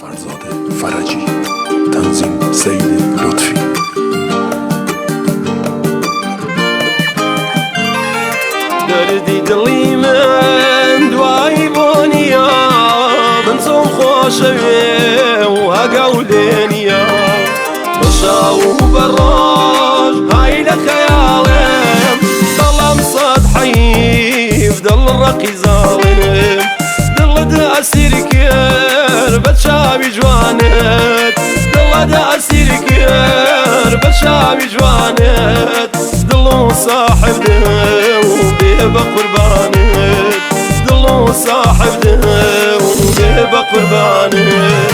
فرزاد فرجی، تنظیم سید لطفی. دەردی دڵی من دوای بۆ نییە، من چۆن خۆشەوێ و هەگەو لێ نییە. بە شاو و بە ڕۆژ های لە خەیاڵم، بەڵام سەد حەیف دڵ ڕەقی زاڵم. دڵت ئەسیر کرد بە چاوی جوانت، دڵت ئەسیر کرد بە چاوی جوانت. دڵ و ساحب دڵ بێ بە قوربانت، دڵ و ساحب دڵ بێ بە قوربانت.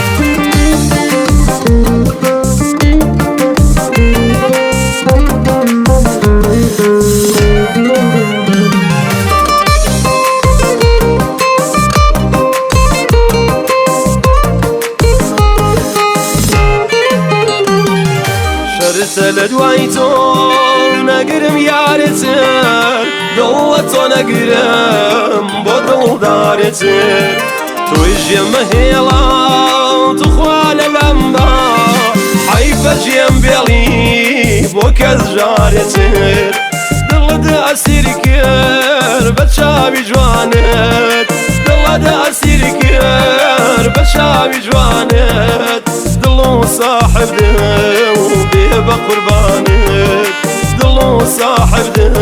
شەرتە لە دوای تۆ نەگرم یارتر، دڵە تۆ نەگرم بۆ دڵدارتر. تۆی ژێمە هێڵا توخوا لە لەمبا، حەیفە ژێم بێڵی بۆ کەس ژارتر. دڵت ئەسیر کرد بە چاوی جوانت، دڵت ئەسیر کرد بە چاوی جوانت. دڵ و ساحب دڵ بێ بە قوربانت، دڵ و ساحب دڵ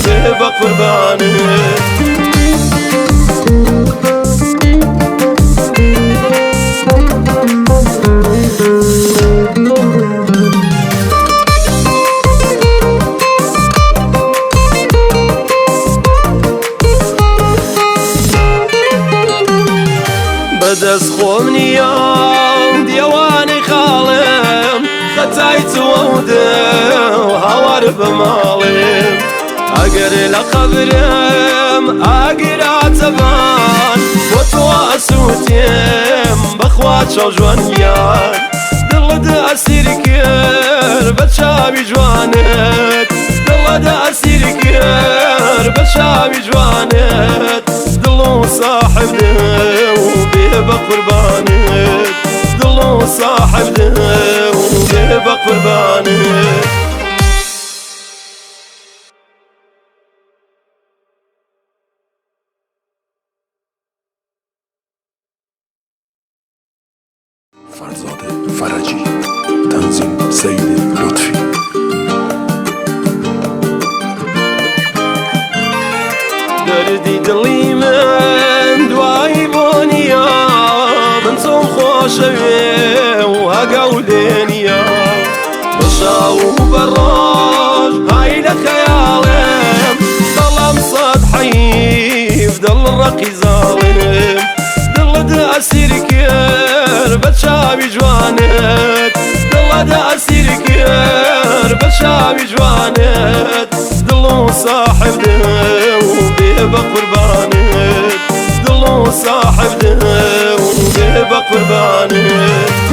بێ بە قوربانت. بەدەست خۆم نییە دیوانی خاڵم، خەتای تۆ دڵ هاوار بە ماڵم. ئەگەر لە قەبرم ئاگراتەبان، بۆ تۆ ئەسووتێم بەخوا چاو جوان گیان. دڵت ئەسیر کرد بە چاوی جوانت، دڵت ئەسیر کرد بە چاوی جوانت. دڵ و ساحب دڵ بێ بە قوربانت، دڵ و ساحب دڵ بێ بە قوربانت. فرزاد فرجی، تنظیم سید لطفی. دەردی دڵی من دوای بۆ نییە، من چۆن خۆشەوێ و هەگەو لێ نییە. بە شاو و بە ڕۆژ های لە خەیاڵم، بەڵام سەد حەیف دڵ ڕەقی زاڵم. دڵت ئەسیر کرد بە چاوی جوانت، دڵت ئەسیر کرد بە چاوی جوانت. دڵ و ساحب دڵ بێ بە قوربانت، دڵ و ساحب دڵ بێ بە قوربانت.